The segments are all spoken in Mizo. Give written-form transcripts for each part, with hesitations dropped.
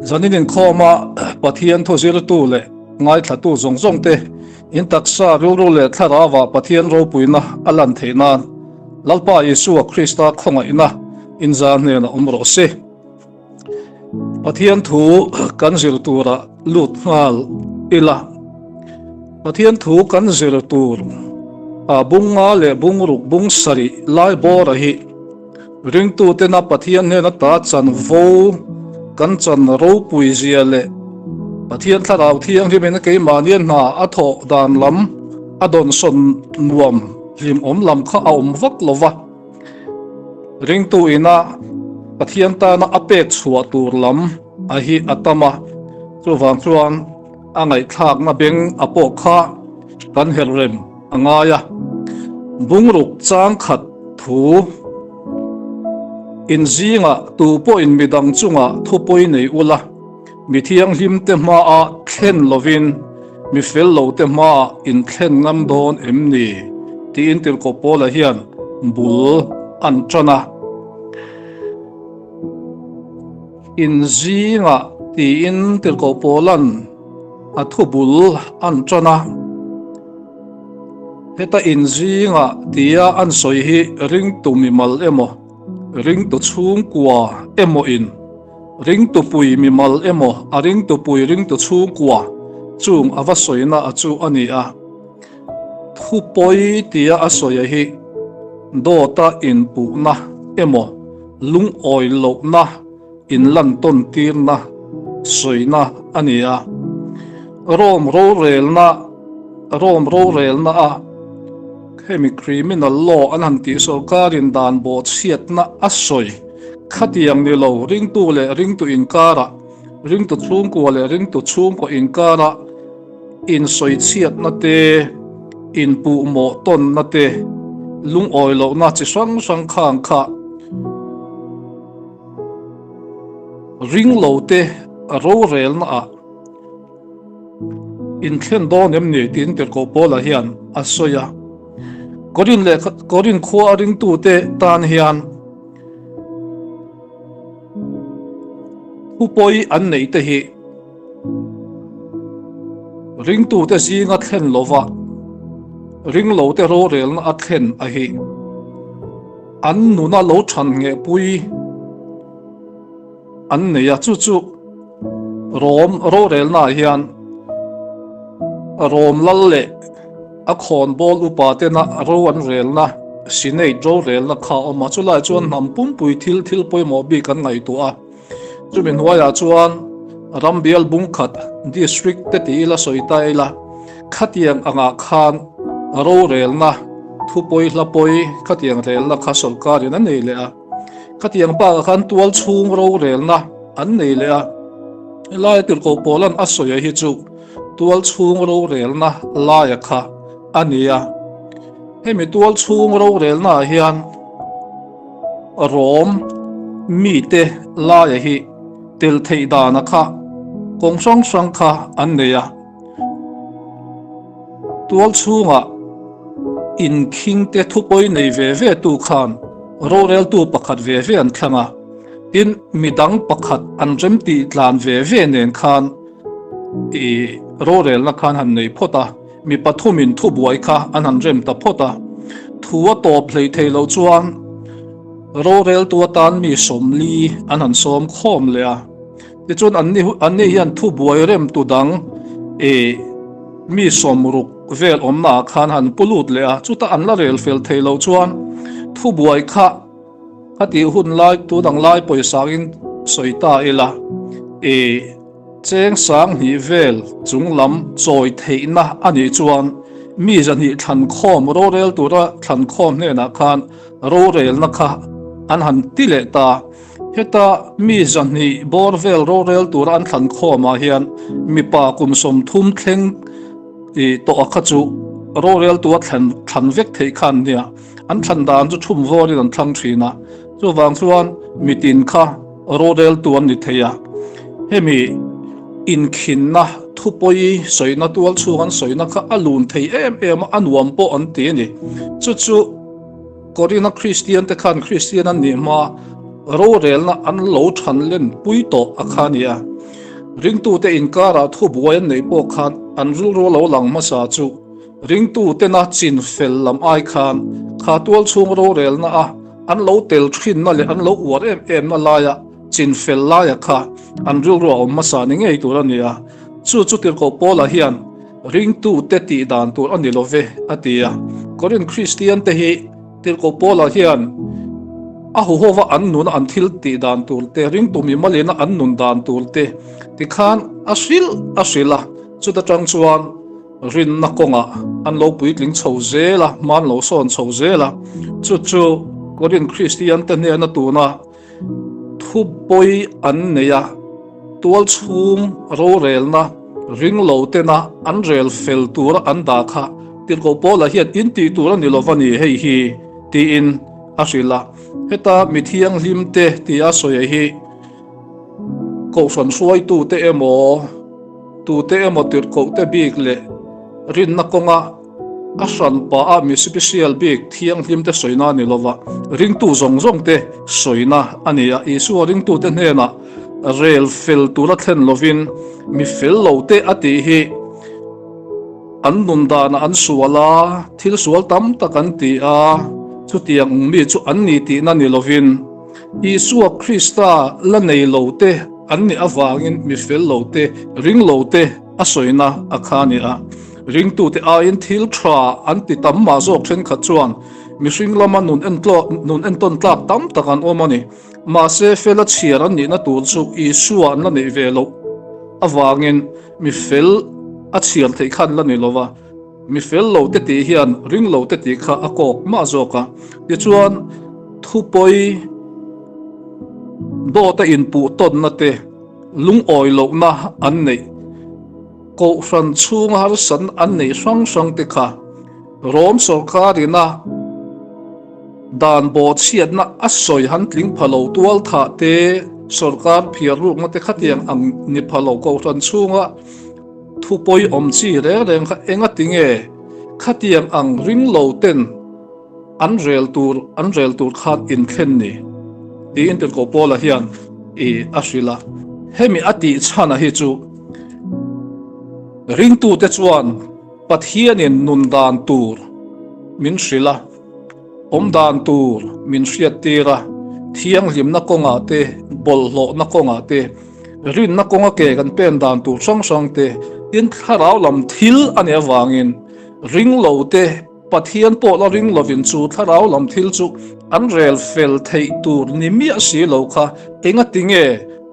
Zanin inkhawma Pathian thu zirtu leh ngaithlatu zawng zawng te in taksa rilru leh thlarauah Pathian ropuina a lan theih nan Lalpa Isua Krista khawngaihna inzar hnenah awm rawh se. Pathian thu kan zir turah lut nghal ila. Pathian thu kan zir tur a bunga leh bungruk bung sarih lai bawra hi ringtutena Pathian hnen ata chanvo kan chan ropui zia leh Pathian thlarau thianghlimin keimahnia hna a thawh dan lam a dawnsawn nuam hlimawm lam kha a awm vak lo va. Ringtu ina Pathian tana a pek chhuah tur lam a hi a tam a, chuvang chuan a ngaihthlakna beng a pawh kha kan herh rem a ngai a. Bungruk chang khat thu inzingah tu pawhin midang chungah thupawi nei ula, Mi thianghlimte hmaah thlen lovin mi fel lote hmaah inthlen ngam dawn em ni? tiin Tirhkoh Paula hian bul an ṭan a. Inzingah tiin Tirhkoh Paula'n a thu bul an ṭan a. Heta inzingah tia an sawi hi ringtu mimal emaw, ringtu chhungkua emaw in Ringtupui mimal emaw a ringtupui ringtu chhungkua chung a va sawina a chu a ni a. Thupawi tia a sawia hi dawta inpuhna emaw lungawi lohna inlantawntirna sawina a ni a. Rome rorelna Rome rorelna a hemi criminal law an han tih sorkarin dan bawhchhiatna a sawi. Khatiang ni lo, ringtu leh ringtu inkarah, ringtu chhungkua leh ringtu chhungkaw inkarah insawichhiatna te, inpuhmawh tawnna te, lungawi lohna chi hrang hrang khang kha ring lo te rorelnaah inthlen dawn em ni tiin Tirhkoh Paula hian a sawi a. Korin leh Korin khua a ringtute tan hian Thupawi an neih te hi ringtute zinga thlen lova ringlote rorelna a thlen a hi an nuna lo than nghehpui an nei a, chu chu Rom rorelnaah hian Rom lal leh a khawnbawl upa tena ro an relna Senate rorelna kha a awm a, chulai chuan hnam pumpui thil thil pawimawh bik an ngaihtuah a, chumi hnuaiah chuan ram bial bungkhat district te ti ila sawi ta ila khatiang angah khan rorelna thupawi hlapawi khatiang relna kha sawrkarin a nei leh a. Khatiang bakah khan tual chhung rorelna an nei leh a, helai tirhkoh pawlan a sawi hi chu tual chhung rorelna laia kha a ni a. Hemi tual chhung rorelna ah hian Rom mite laia hi tel theih dana kha kawng hrang hrang kha an nei a. Tual chhungah inkhingte thupawi nei ve ve tu khan roreltu pakhat ve ve an thlang a, tin midang pakhat an rem tih tlan ve ve nen khan i rorelna khan han nei phawt a, mi pathumin thubuai kha an han rem ta phawt a, thu a tawp hlei thei lo chuan roreltu atan mi 40 an han sawm khawm leh a. Tichuan anni anni hian thubuai remtu dang ih mi 60 vel awmna ah khan han pu lut leh a, chutah an la rel fel thei lo chuan thubuai kha ka tih hun lai tun ang lai pawisa in sawi ta ila ih cheng 2000 vel chung lam chawi theihna a nih chuan mi 200 thlan khawm rorel tura thlan khawm hnenah khan rorelna kha an han ti leh ta. Heta mi 200 bawr vel rorel tura an thlan khawmah hian mipa kum 30 thleng tawh a kha chu roreltu a thlan thlan vek theih kha an nia. An thlan dan chu thum vawrin an thlang thin a, chuvang chuan mitin kha roreltu an ni thei a. Hemi inkhinna thupawi sawina tual chhung an sawina kha a lun thei em em a, a nuam pawh an ti a ni. Chu chu. Korinth-a Kristiante khan Kristian an nih hma rorelna an lo than len pui tawh a kha a ni a. Ringtute inkarah thubuai an neih pawh khan an rilru lo lang hmasa chu ringtutena chin fel lam ai khan kha tual chhung rorelna a an lo tel thinna leh an lo uar em emna laia chin fel laia kha an rilru a awm hmasa ni ngei tur a ni a. Chu chu Tirhkoh Paula hian ringtute tih dan tur a ni lo ve a ti a. Korinth Kristiante hi Tirhkoh Paula hian a huhova an nuna an thil tih dan tur te, ringtu mimalina an nun dan tur te tikhan a hrilh a hrilh a, chuta tang chuan rinna kawngah an lo puitling chho zel a, hma an lo sawn chho zel a, chu chu Korinth Kristiante hnena tuna Thupawi an nei a, tual chhung rorelna ring lo tena an rel fel tura an dah kha Tirhkoh Paula hian in tih tur a ni lo va ni hei hi tiin a hrilh a. Heta mi thianghlim te tia sawi hi Kohhran hruaitute emaw, tute emaw tirhkohte bik leh rinna kawnga A hran pa a mi sipisial bik thianghlim te sawina a ni lova, ringtu zawng zawng te sawina a ni a. Isua ringtute hnenah rel fel tura thlen lovin mi fel lo te a tih hi an nun danah an sual a, thil sual tam tak an ti a, chutiang mi chu an ni tihna ni lovin Isua Krista la nei lo te an nih avangin mi fel lo te, ring lo te a sawina a kha a ni a. Ringtute aiin thil tha an ti tam mah zawk thenkhat chuan mihring lama nun nun entawn tlak tam tak an awm a ni. Mahse, fela chhiar an nihna tur chu Isua an la neih ve loh avangin mi fel a chhiar theih kha an la ni lo va. Mi fel lo te tih hian ring lo te tih kha a kawk mah zawk a. Tichuan, thupawi dawta inpuh tawnna te, lungawi lohna an neih. Kohhran chhunga harsatna an neih hrang hrang te kha Rom sawrkar ina dan bawhchhiatna a sawi han tling pha lo tual thah te, sawrkar phiar rukna te khatiang ang ni pha lo kohhran chhunga thupawi awm chi reng reng kha engati nge khatiang ang ring lo ten An rel tur an rel tur khan inthlen ni tiin Tirhkoh Paula hian i a hrilh a. Hemi a tih chhana hi chu ringtute chuan Pathianin nun dan tur min hrilh a, awm dan tur min hriattir a, thianghlimna kawngah te, bawlhhlawhna kawngah te, rinna kawnga ke kan pen dan tur hrang hrang te, tin thlarau lam thil a nih avangin ringlote, Pathian pawh la ring lovin chu thlarau lam thil chu an rel fel theih tur ni miah si lo kha engati nge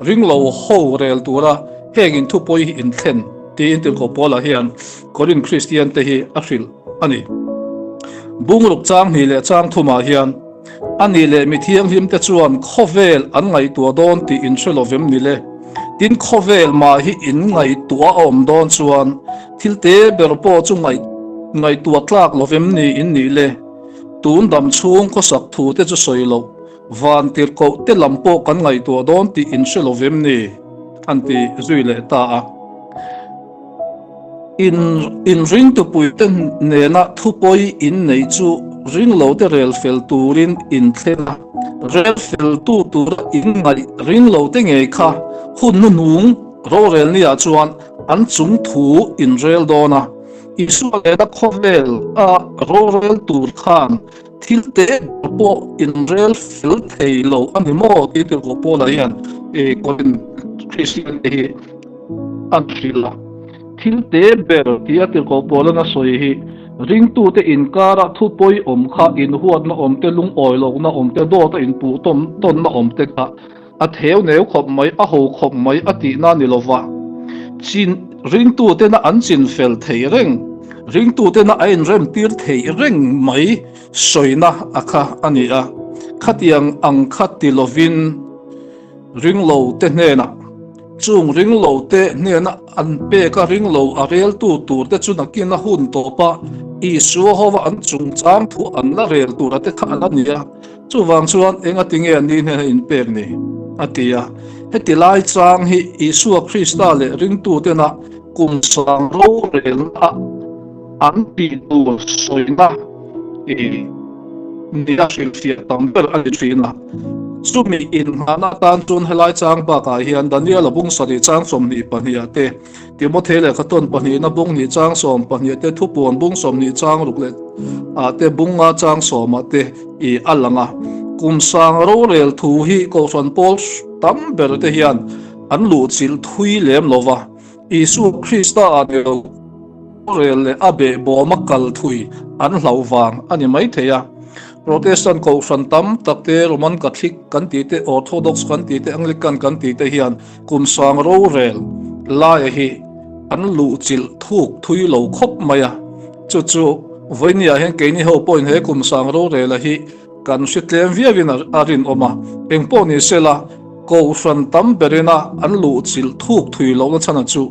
ring lo ho rel tura heng in thupawi hi in thlen tiin Tirhkoh Paula hian Korinth Kristian te hi a hrilh a ni. Bungruk chang hnih leh chang thumah hian A nih leh mi thianghlim te chuan khawvel an ngaihtuah dawn tih in hre lovem ni le? Tin khawvel mah hi in ngaihtuah a awm dawn chuan thil te ber pawh chu ngaih ngaihtuah tlak lovem ni in nih le? Tun dam chhung khawsak thu te chu sawi loh, van tirhkoh te lam pawh kan ngaihtuah dawn tih in hre lovem ni? An ti zui leh ta a. In inringtupuite nena thupawi in nei chu ringlote rel fel turin in thlen a, rel feltu tura in ngaih ringlote ngei kha hun hnuhnung rorel niah chuan an chung thu in rel dawn a. Isua lehna khawvel a rorel tur khan thil te ber pawh in rel fel thei lo a ni maw tih Tirhkoh Paula hian Korinth Kristiante hi an hrilh a. Thil te ber tia Tirhkoh Paula'n a sawi hi ringtute inkara thupawi awm kha inhuatna awm te, lungawi lohna awm te, dawta inpuh tawnna awm te kha a theu neu khawp mai, a ho khawp mai a tihna ni lova chin ringtutena an chin fel thei reng, ringtutena a inremtir thei reng mai sawina a kha a ni a. Khatiang ang kha ti lovin ringlote hnenah Chung ringlote hnena an pek a ringlo a reltu turte chu nakin a hun tawp a, Isua hova an chungchang thu an la rel tura te kha a la ni a. Chuvang chuan engati nge an ni hnena inpek ni? a ti a. Heti lai chang hi Isua Krista leh ringtutena kum sang rorelna an tih tur sawina i nia hrilhfiah tam ber a ni thin a. Chumi inngahna atan chuan helai chang bakah hian Daniela bung sarih chang 22 ah te, Timothy lehkha tawn pahnihna bung hnih chang 12 te, Thupuan bung 20 chang ruk leh ah te, bung nga chang sawm ah te i a lang a. Kum sang rorel thu hi Kohhran pawl tam ber te hian an luhchilh thui lem lo va. Isua Krista ah ni lo rorel leh a behbawma kal thui an hlauh vang a ni mai thei a. Protestant kohhran tam tak te, Roman Catholic kan tih te, Orthodox kan tih te, Anglican kan tih te hian kum sang rorel laia hi an luhchilh thuk thui lo khawp mai a. Chu chu vawinia hian keini ho pawhin he kum sang rorela hi Kan hre tlem viauin a rinawm a, engpawh ni sela Kohhran tam berina an luhchilh thuk thui lohna chhana chu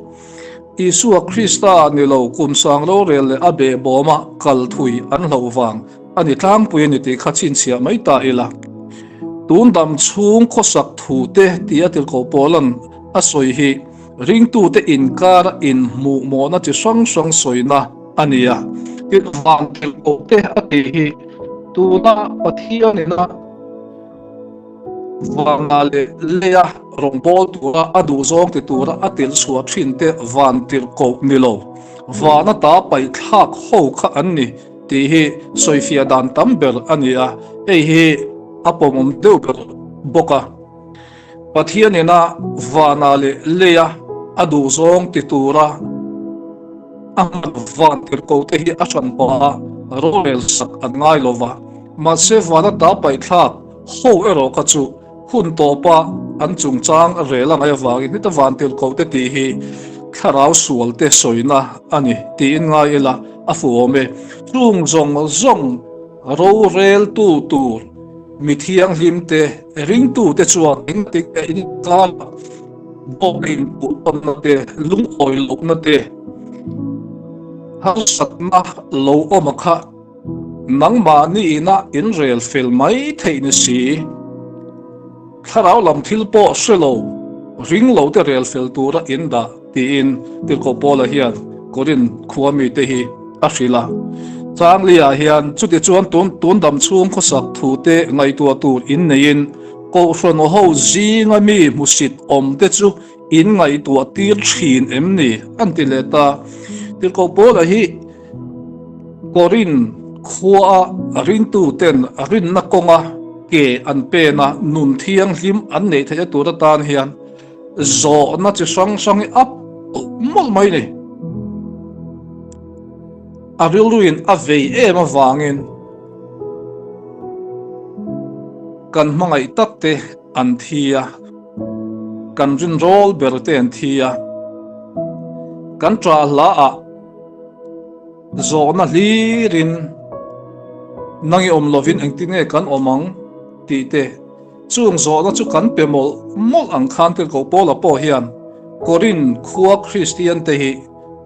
Isua Krista ni lo kum sang rorel leh a behbawma kal thui an hlauh vang a ni tlangpui a ni tih kha chhinchhiah mai ta ila. Tun dam chhung khawsak thu te tia tirhkoh Paula'n a sawi hi ringtute inkara inhmuhmawhna chi hrang hrang sawina a ni a, tin van tirhkoh te a tih hi tuna Pathian ina vana leh leia rawngbâwl tura a duhzawng ti tura a tirh chhuah thin te van tirhkoh ni lo, vana ta paih thlak ho kha an ni tih hi sawifiah dan tam ber a ni a, hei hi a pawmawm deuh ber bawk a. Pathian ina vana leh leia a duhzawng ti tura a hman van tirhkoh te hi a hran pah a, rorel sak an ngai lo va. Mahse vana ta paihthlak ho erawh kha chu hun tawpa an chungchang rel a ngaih avangin heta van tirhkoh te tih hi thlarau sual te sawina a ni tiin ngai ila a fuhawm e. Chung zawng zawng roreltu tur mi thianghlim te Ringtute chuan engtik nge inkara bawk a inpuhtawnna te, lungawi lohna te, harsatna lo awm a kha nangmahni ina inrel fel mai theih ni si. Thlarau lam thil pawh hre lo, ring lo te rel fel tura indah tiin Tirhkoh Paula hian Korinth khua mite hi a hrilh a. Changli-ah hian chutichuan tun tun dam chhung khawsak thute ngaihtuah tur in neiin Kohhran ho zinga mi hmusit awm te chu in ngaihtuah tir thin em ni? an ti leh ta. Tirhkoh Paula hi Korinth khuaa ringtuten rinna kawnga ke an pen a, nun thianghlim an neih theihna tur atan hian Zawhna chi hrang hrang hi a pawlh mawlh mai ni. A rilruin a vei em avangin kan hmangaih tak te an thi a, kan rinrawl ber te an thi a, kan ṭah hla ah zawhna hlirin nang i awm lovin engtin nge kan awm ang tih te Chung zawhna chu kan pe mawlh mawlh ang khan Tirhkoh Paula pawh hian Korinth khua Kristiante hi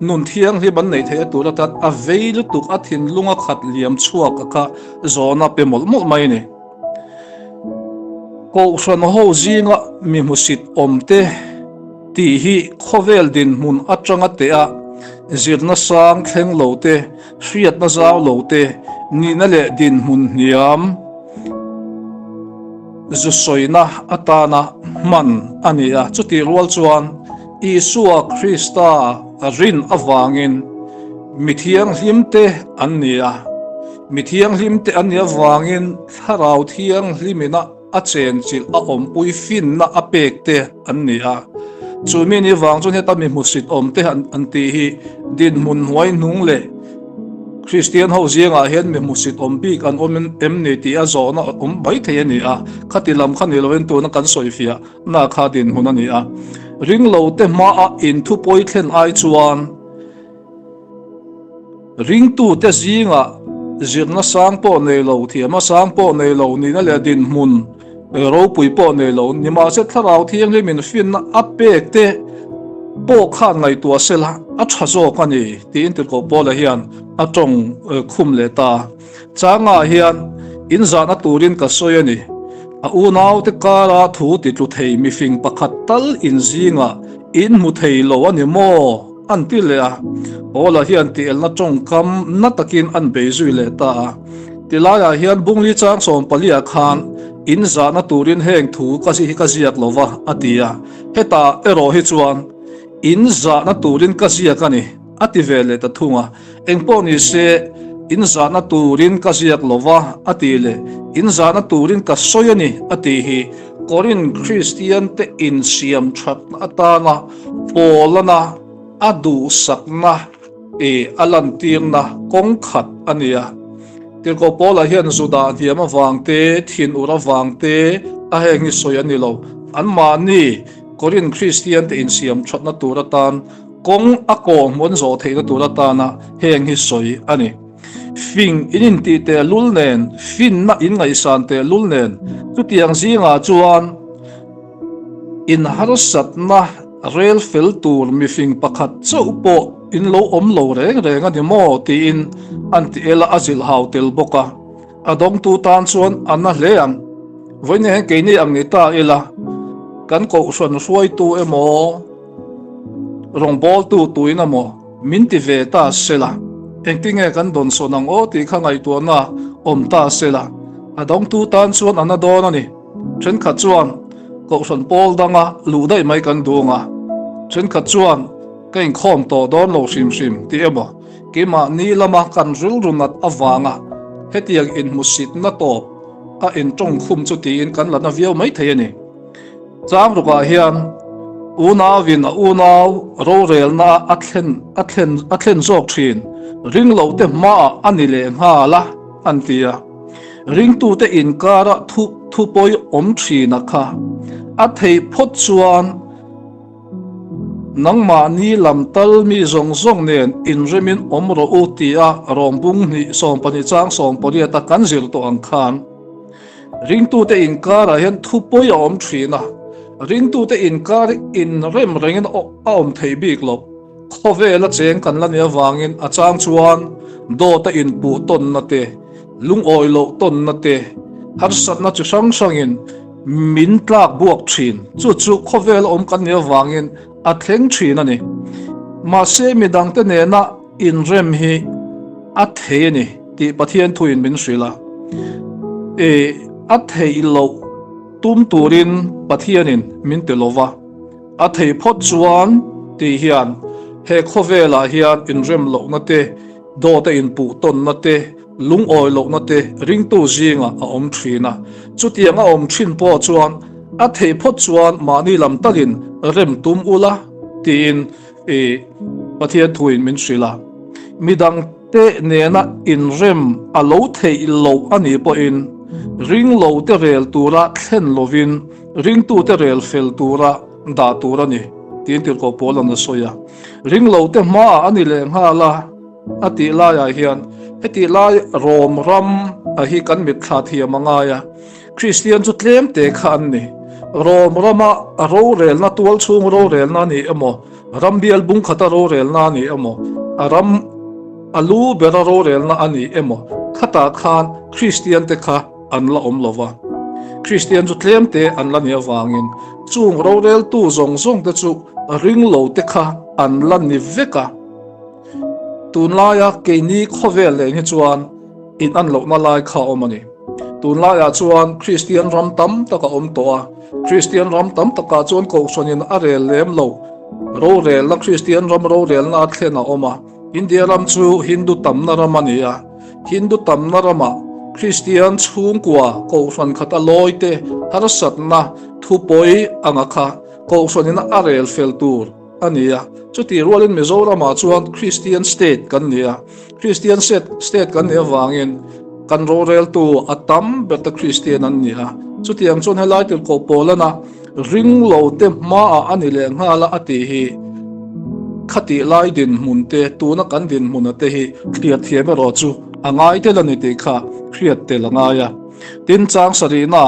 nun thianghlim an neih theih a tur atan a vei lutuk a thinlung a khat liam chhuak a kha zawhna pe mawlh mawlh mai a ni. Kohhran ho zinga mi hmusit awmte tih hi khawvel dinhmun atanga teh a zirna sang thleng lo te, Hriatna zau lo te, nihna leh dinhmun hniam zu sawina atana hman a ni a. Chutih rual chuan Isua Krista rin avangin mi thianghlimte an ni a. Mi thianghlimte an nih avangin Thlarau Thianghlimina a chenchilh a awmpui finna a pek te an ni a. Chu mi ni vang chuan heta mi hmusit awm te an tih hi dinhmun hnuai hnung leh Kristian ho zingah hian mi hmusit awm bik an awm em ni tih a zawhna awm mai thei a ni a. Khati lam kha ni lovin tuna kan sawifiah na kha dinhmun a ni a. Ringlo te hmaah inthupawi thlen ai chuan Ringtute zingah zirna sang pawh nei lo, thiamna sang pawh nei lo, nihna leh dinhmun ropui pawh nei lo, nimahse Thlarau Thianghlim in finna a pek te pawh khan ngaihtuah sela a tha zawk a ni tiin Tirhkoh Paula hian a tawng khum leh ta. Changah hian inzahna turin ka sawi a ni. A unaute kara thu titlu thei mifing pakhat tal inzingah in hmu thei lo a ni maw? An ti leh a, Paula hian tielna tawngkam na takin an bei zui leh ta a. Tilaiah hian Bungli chang 14 khan In zahna turin heng thu ka hi ka ziak lo va, a ti a. Hetah erawh hi chuan, In zahna turin ka ziak a ni, a ti ve leh ta thung a. Engpawh ni se, In zahna turin ka ziak lo va, a ti leh, In zahna turin ka sawi a ni, a tih hi Korinth Kristiante insiam thatna atana Paulana a duhsakna i a lantirna kawng khat a ni a. Tirhkoh Paula hian Judah hniam avang te, thinur avang te a heng hi sawi a ni lo. Anmahni Korinth Kristiante insiam thatna tur atan kawng a kawhhmuh an zawh theihna tur atana heng hi sawi a ni. Fing in intih tehlul nen, finna in ngaihsan tehlul nen, chutiang zingah chuan In harsatna rel fel tur mifing pakhat chauh pawh in lo awm lo reng reng a ni maw tiin an ti ela a zilh hau tel bawk a, a dawngtu tan chuan a na hle ang. Vawiin hian keini ang ni ta ila kan kohhran hruaitu emaw rawngbawltu tuin emaw min ti ve ta sela engtinge kan dawnsawn ang aw tih kha ngaihtuahna awm ta sela a dawngtu tan chuan a na dawn a ni. Thenkhat chuan Kohhran pawl danga luh daih mai kan duh ang a, thenkhat chuan ka inkhawm tawh dawn lo hrim hrim tih emaw keimahni lama kan rilru nat avanga hetiang inhmusitna tawp a intawngkhum chu tiin kan la na viau mai thei a ni. Changrukah hian unauin a unau rorelna a thlen a thlen a thlen zawk thin ringlote hmaah a ni leh nghal a, an ti a. Ringtute inkara thu thupawi awm thina kha a theih phawt chuan nangmahni lam tal mi zawng zawng nen inremin awm rawh u tia rawngbung hnih 12 chang 18 a kan zir tawh ang khan ringtute inkarah hian thupawi a awm thin a, ringtute inkar inrem rengin a awm theih bik loh. Khawvela cheng kan la nih avangin a chang chuan dawt a inpuh tawnna te, lungawi loh tawnna te, harsatna chi hrang hrangin min tlak buak thin. Chu chu khawvela awm kan nih avangin a thleng thin a ni. Mahse midangte nena inrem hi a thei a ni tih Pathian thuin min hrilh a. E, a theih loh tum turin Pathianin min ti lo va. A thei phawt chuan tih hian he khawvelah hian inrem lohna te, dawta inpuh tawnna te, lungawi lohna te ringtu zingah a awm thin a. Chutiang a awm thin pawh chuan a thei phawt chuan mahni lam talin rem tum ula tiin i Pathian thuin min hrilh a. Midang te nena inrem a lo theih loh a nih pawhin ringlo te rel tura thlen lovin Ringtute rel fel tura dah tur a ni, tiin Tirhkoh Paula'n a sawi a. Ringlote hmaah a ni leh nghal a, a tih laiah hian hetih lai Rom ram a hi kan mitthla thiam a ngai a, Kristian chu tlemte kha an ni. Rom rama rorelna tualchhung rorelna a ni emaw, ram bial bungkhata rorelna a ni emaw, a ram a lu bera rorelna a ni emaw, khatah khan Kristiante kha an la awm lo va. Kristian chu tlemte an la nih avangin chung roreltu zawng zawngte chu ringlote kha an la ni vek a. Tunlaia keini khawvel leh hi chuan in an lohna lai kha a awm a ni. Tunlaiah chuan Kristian ram tam tak a awm tawh a, Kristian ram tam takah chuan Kohhranin a rel lem lo rorelna Kristian ram rorelna a thlen a awm a. India ram chu Hindu tamna ram a ni a. Hindu tamna ramah Kristian chhungkua Kohhran khata lawite harsatna thupawi anga kha Kohhranin a rel fel tur a ni a. Chutih rualin Mizoramah chuan Kristian state kan ni a. Kristian state kan nih avangin kan roreltu a tam ber te Kristian an ni a. Chutiang chuan helai tirhkoh Paulana Ringlote hmaah a ni leh nghal a a tih hi khatih lai dinhmun te, tuna kan dinhmuna te hi hriat thiam erawh chu a ngai tel a ni tih kha hriat tel a ngai a. Tin, chang sarihna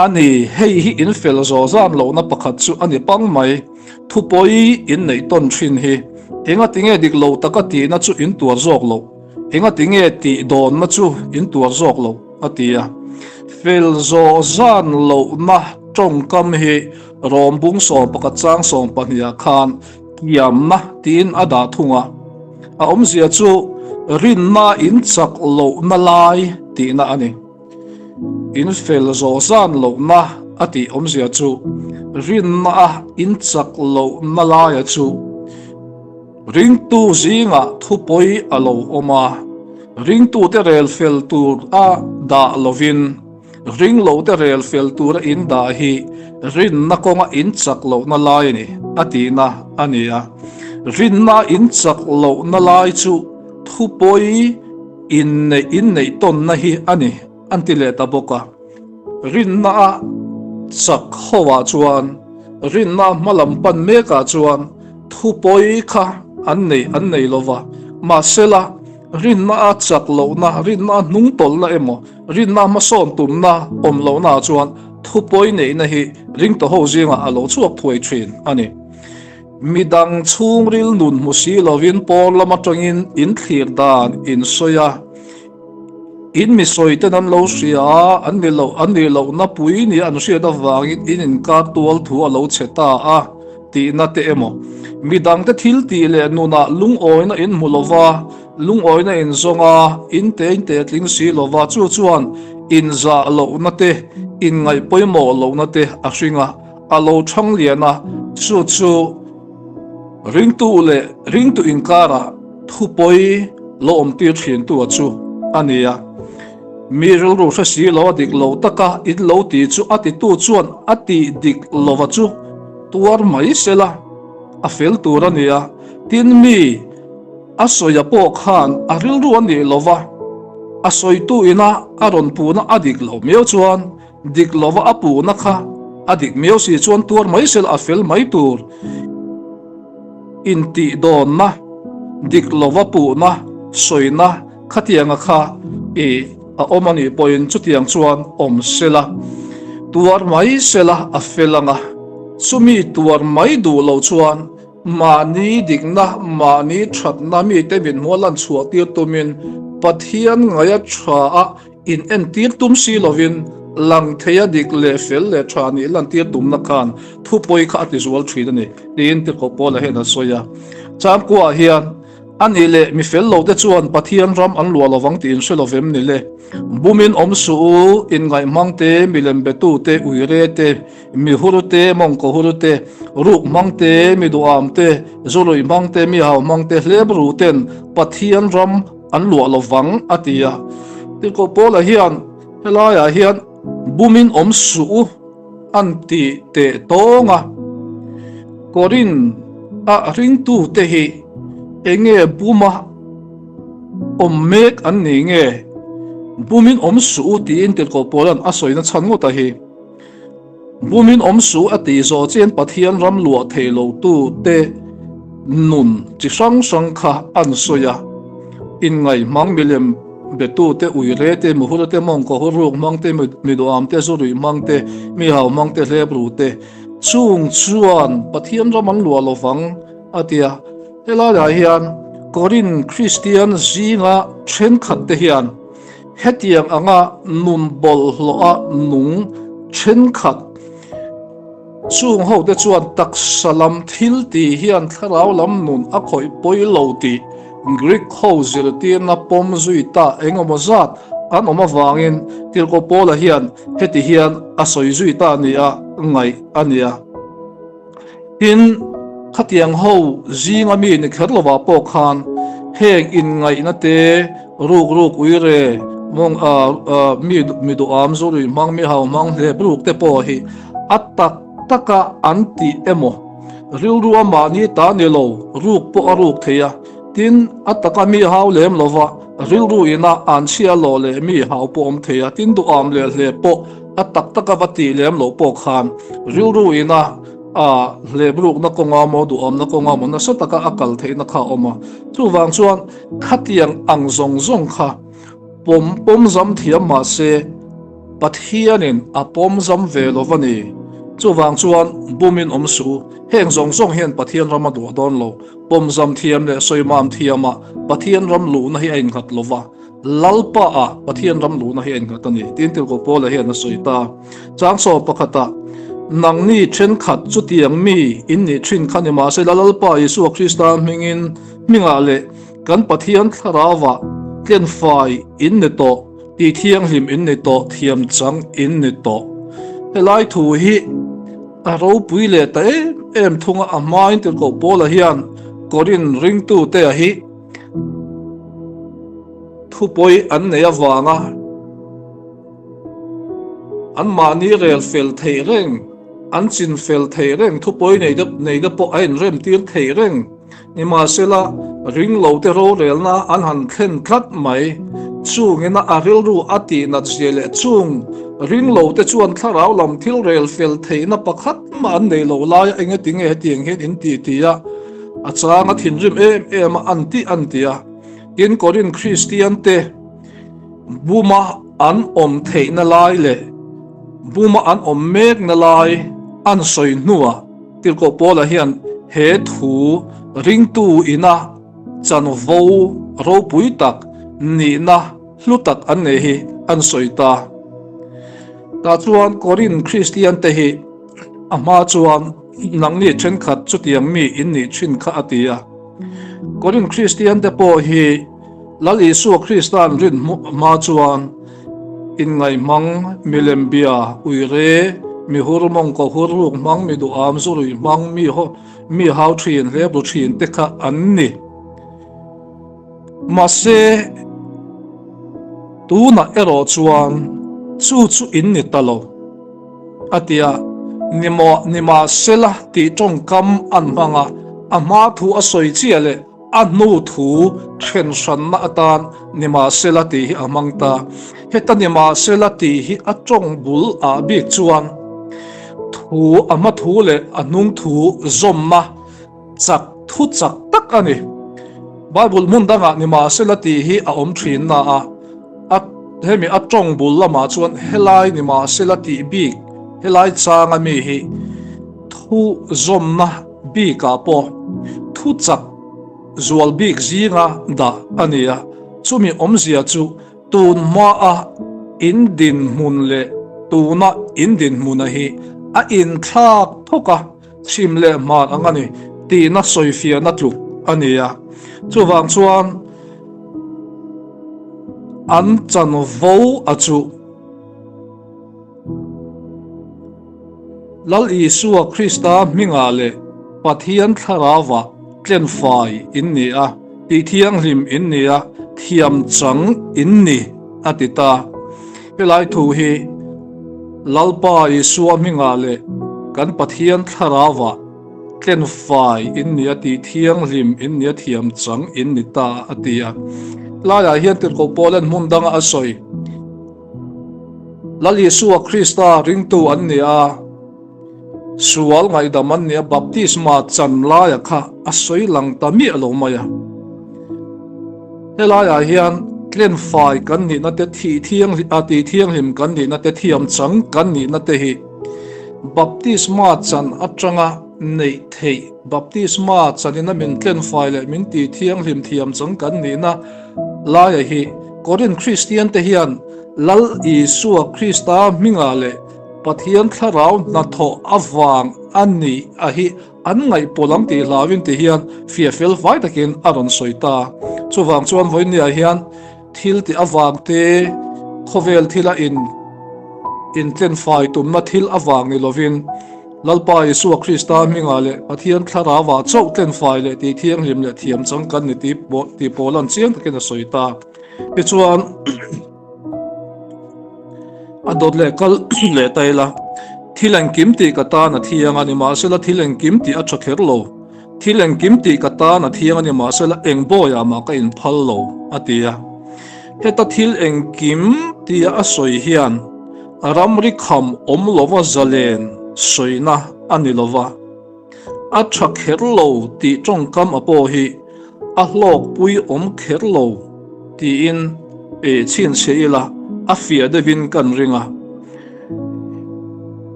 a ni, hei hi in fel zawh zan lohna pakhat chu a ni pang mai. Thupawi in neih tawn thin hi engatinge dik lo taka tihna chu in tuar zawk loh, engatinge tih dawnna chu in tuar zawk loh? a ti a. Fel zawh zan lohna tawngkam hi Rawmbung 11 chang 12 ah khan kiamna tiin a dah thung a. A awmzia chu rinna in chak lohna lai tihna a ni. In fel zawh zan lohna a tih awmzia chu rinna a in chak lohna laia chu ringtu zingah thupawi a lo awm a, ringtute rel fel tur a dah lovin ringlote rel fel tura in dah hi rinna kawnga in chak lohna lai a ni a tihna a ni a. Rinna in chak lohna lai chu thupawi inneih inneih tawnna hi a ni. An ti leh ta bawk a. Rinna a chak ho ah chuan, rinna hma lam pan mek ah chuan thu pawi kha an nei an nei lo va. Mahsela, rinna a chak lohna, rinna a hnung tawlhna emaw, rinna hmasawn tumna awm lohna ah chuan thu pawi neihna hi ringtu ho zingah a lo chhuak thuai thin a ni. Midang chhungril nun hmu si lovin pawn lam atangin inthlir dan in sawi a. In mi sawi ten an lo hria a, an ni loh, an nih lohna pui nia an hriat avangin in inkar tual thu a lo chhe ta a tihna te emaw. Mi dangte thil tih leh nunah lungawina in hmu lova, lungawina in zawng a, in te in te tling si lova, chu chuan inzah lohna te, inngaih pawimawh lohna te a hring a, a lo thang lian a, chu chu ringtu leh ringtu inkarah Thupawi lo awmtir thintu a chu a ni a, mi rilru hre si lo a dik lo taka in lo ti chu a titu chuan a tih dik lova chu tuar mai sela a fel tur a ni a, tin mi a sawia pawh khan a rilru a nih lova a sawitu ina a rawn puhna a dik loh miau chuan Dik lova a puhna kha a dik miau si chuan tuar mai sela a fel mai tur. Intihdawnna, dik lova puhna, sawina khatianga kha i a awm a nih pawhin chutiang chuan awm sela, tuar mai sela a fel ang a. Chumi tuar mai duh lo chuan mahni dikna, mahni thatna mite mithmuh a lan chhuah tir tumin Pathian ngaia tha a In entir tum si lovin lang theia dik leh fel leh tha nih lantir tumna khan thupawi kha a tizual thin a ni, tiin Tirhkoh Paula hian a sawi a. Changkuaah hian, A nih leh mi fel lote chuan Pathian ram an luah lovang tih in hre lovem ni le? Bumin awm suh u, inngaihmang te, milem betu te, uire te, mi hur te, mawngkaw hur te, ruk hmang te, mi duham te, zu ruih hmang te, mi hau hmang te, hlep ru ten Pathian ram An luah lo vang a ti a. Tirhkoh Paula hian helaiah hian bumin awm suh u an ti teh tawng a. Korinth-a ringtute hi enge buma awm mek an ni nge? Bumin awm suh u tiin Tirhkoh Paula'n a sawina chhan ngawt a hi. Bumin awm suh a tih zawh chian Pathian ram luah thei lo tu te nun chi hrang hrang kha an sawi a. Inngaihmang milem betu te, uire te, muhur te, mawngkaw hur ruk hmang te, miduam te, zu ruih hmang te, mi hau hmang te, hlep ru te chung chuan Pathian ram an luah lovang a ti a. Helaiah hian Korinth Kristian zinga thenkhat te hian Hetiang anga nun bawlhhlawha nung thenkhat chung hote chuan taksa lam thil tih hian thlarau lam nun a khawih pawi lo tih Greek ho zirtirna pawm zui ta eng emaw zat an awm avangin Tirhkoh Paula hian heti hian a sawi zui ta nia ngaih a ni a. Tin, khatiang ho zinga mi ni kher lovah pawh khan heng inngaihna te, ruk ruk uire, mawng mi mi duham zu ruih hmang, mi hau hmang hlep ruk te pawh hi a tak taka an tih emaw, rilru a mahni ta ni lo, ruk pawh a ruk thei a. Tin, a taka mi hau lem lova rilru ina an chhia lawh leh mi hau pawh awm thei a, tin duham leh hlep pawh a tak taka va tih lem loh pawh khan rilru ina a hlep rukna kawnga maw duhawmna kawnga maw nasa taka a kal theihna kha a awm a. Chuvang chuan khatiang ang zawng zawng kha pawm pawm zam thiam mah se Pathianin a pawm zam ve lo va ni. Chuvang chuan bumin awm suh u, heng zawng zawng hian Pathian ram a duah dawn lo. Pawm zam thiam leh sawimam thiamah Pathian ram luhna hi a innghat lo va. Lalpa ah Pathian ram luhna hi a innghat a ni, tiin Tirhkoh Paula hian a sawi ta. Chang sawm pakhatah, Nangni thenkhat chutiang mi in nih thin kha ni mahsela Lalpa Isua Krista hmingin hmingah leh kan Pathian Thlarauah tlenfai in ni tawh. Tih thianghlim in ni tawh, thiam chang in ni tawh. Helai thu hi a ropui leh ta em em thung a, a hmain Tirhkoh Paula hian Korin ringtute a hi thupawi an nei avanga anmahni rel fel theih reng, an chin fel theih reng, thupawi nei te pawh a inrem tir theih reng. Nimahsela, ringlote rorelna an han thlen tlat mai. Chungina a rilru a tihnat zia leh chung ringlote chuan thlarau lam thil rel fel theihna pakhat mah an nei lo laia engetinge hetiang hian in ti ti a, a chang a thinrim em em a an ti an ti a. Tin, Korin Kristiante buma an awm theihna lai leh buma an awm mekna lai an sawi hnuah, Tirhkoh Paula hian he thu ringtu ina chanvo ropui tak nihna hlu tak an nei hi an sawi ta. Tah chuan Korin Kristiante hi a hma chuan nangni thenkhat chutiang mi in nih thin kha a ti a. Korin Kristiante pawh hi Lal Isua Krista'n rin hma chuan inngaih hmang, milem bia, uire, mi hur mawngkaw hur ruk hmang, mi duham zu ruih hmang, mi mi hau thin, hlep ru thin te kha an ni. Mahse, tunah erawh chuan chu chu in ni ta lo, a ti a, nimawh nimahsela tih tawngkam an hmang a, a hma thu a sawi chiah leh A hnu thu then hranna atan Nimahsela tih hi a hmang ta. Heta Nimahsela tih hi a tawng bul ah bik chuan thu a hma thu leh a hnung thu zawmna chak thu chak tak a ni. Bible hmun dangah Nimahsela tih hi a awm thin na a, a hemi a tawng bul lamah chuan helai Nimahsela tih bik helai changa mi hi thu zawmna Bikah pawh thu chak zual bik zinga dah a ni a, chumi awmzia chu tun hmaa in dinhmun leh tuna in dinhmuna hi a inthlak thawk a, chhim leh hman ang a ni tihna sawifiahna tluk a ni a. Chuvang chuan an chanvo a chu. Lal Isua Krista hmingah leh Pathian Thlarauah tlenfai in ni a, tihthianghlim in ni a, thiamchang in ni, a ti ta. Helai thu hi Lalpa Isua hmingah leh kan Pathian Thlarauah tlenfai in ni a, tihthianghlim in ni a, thiamchang in ni ta, a ti a. Laiah hian Tirhkoh Paulan hmun danga a sawi. Lal Isua Krista ringtu an ni a, sual ngaihdam an ni a, baptisma chan laia kha a sawi lang ta miah lo mai a. Helaiah hian tlenfai kan nihna te, thih thianghlim, a tih thianghlim kan nihna te, thiam chang kan nihna te hi baptisma chan atanga neih theih, baptisma chanina min tlenfai leh min tih thianghlim thiam chang kan nihna Laia hi Korin Kristiante hian Lal Isua Krista hmingah leh Pathian Thlarau hnathawh avang a nih a hi an ngaihpawlh ang tih hlauin ti hian fiah fel fai takin a rawn sawi ta. Chuvang chuan vawinia hian thil tih avang te, khawvel thila in intlenfai tumna thil avang ni lovin, Lalpa Isua Krista hmingah leh Pathian Thlarauah chauh tlenfai leh tih thianghlim leh thiam chang kan ni tih tih Paula'n chiang takin a sawi ta. Tichuan, a dawt leh kal leh ta ila, Thil engkim tih ka tan a thiang a, nimahsela thil engkim tih a tha kher lo. Thil engkim tih ka tan a thiang a, nimahsela eng bawiah mah ka inphal lo, a ti a. Heta thil engkim tia a sawi hian, Ramri kham awm lova zalen sawina a ni lova, a tha kher lo tih tawngkam a pawh hi a hlawkpui awm kher lo tiin chhinchhiah ila a fiah deuhin kan ring a.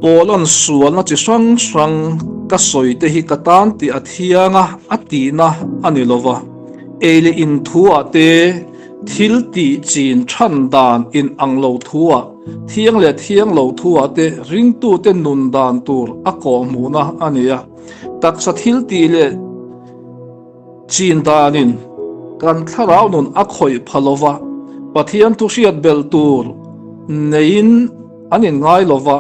Paula'n sualna chi hrang hrang ka sawi te hi ka tan tih a thiang a, a tihna a ni lova, ei leh in thu ah te, Thil tih chin than dan in ang lo thuah, thiang leh thiang lo thuah te ringtute nun dan tur a kawhhmuhna a ni a. Taksa thil tih leh chin danin kan thlarau nun a khawih pha lova. Pathian thu hriat belh tur neiin an inngai lo va,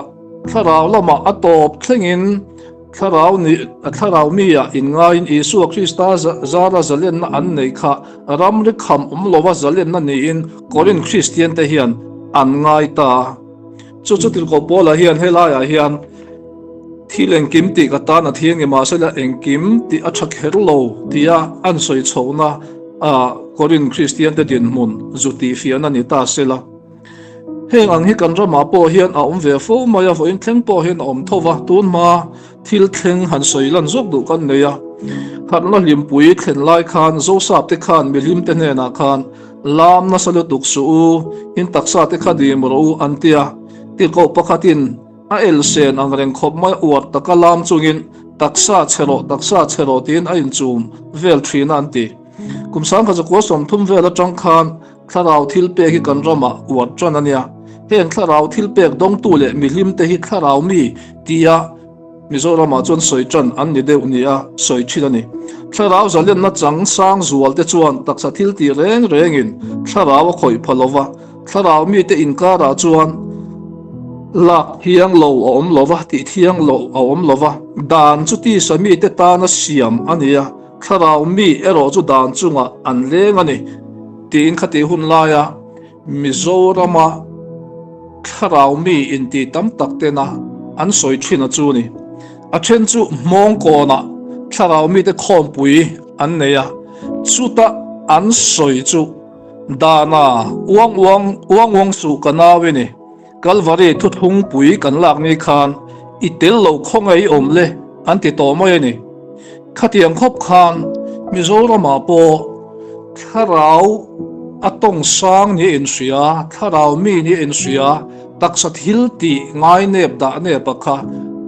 thlarau lamah a tawp thlengin thlarau ni thlarau mi-ah inngaiin Isua Krista zara zalenna an neih kha ramri kham awm lova zalenna niin Korinth Kristiante hian an ngai ta a. Chu chu Tirhkoh Paula hian helaiah hian thil engkim tih ka tan a thiang nge mahsela engkim tih a tha kher lo tia an sawi chhohna a Korinth Kristiante dinhmun zu tihfiahna ni ta sela. Heng ang hi kan ramah pawh hian a awm ve fo mai a, vawiin thleng pawh hian a awm tho va, tun hma thil thleng han sawi lan zawk duh kan nei a. Harhna hlimpui thlen lai khan Zosapte khan mihlimte hnenah khan Lam nasa lutuk suh u, in taksa te kha dim rawh u an ti a. Tirhkoh pakhatin a elsen ang reng khawp mai uar taka lam chungin taksa chhe rawh, taksa chhe rawh tiin a inchum vel thin a an ti. Kum sangkhat zakua 30 vel atang khan thlarau thil pek hi kan ramah uar tan a nia. Heng thlarau thil pek dawngtu leh mihlim te hi thlarau mi tia Mizoramah chuan sawi tan an ni deuh nia sawi thin a ni. Thlarau zalenna chang sang zual te chuan taksa thil tih reng rengin thlarau a khawih pha lo va, thlarau mite inkarah chuan lak thiang lo a awm lo va, tih thiang lo a awm lo va, dan chu tisa mite tana siam a ni a, thlarau mi erawh chu dan chungah an leng a ni tiin khatih hun laia Mizorama thlarau mi inti tam tak tena an sawi thin a chu ni. A then chu Hmawngkawnah thlarau mite khawmpui an nei a, chuta an sawi chu Dana uang uang uang uang suh ka nau i ni, Kalvari thuthlungpui kan lak ni khan i tel lo khawngaih awm le an ti tawh mai a ni. Khatiang khawp khan Mizoramah pawh thlarau a tawng sang nia inhria, thlarau mi nia inhria, taksa thil tih ngai nep dah nep a kha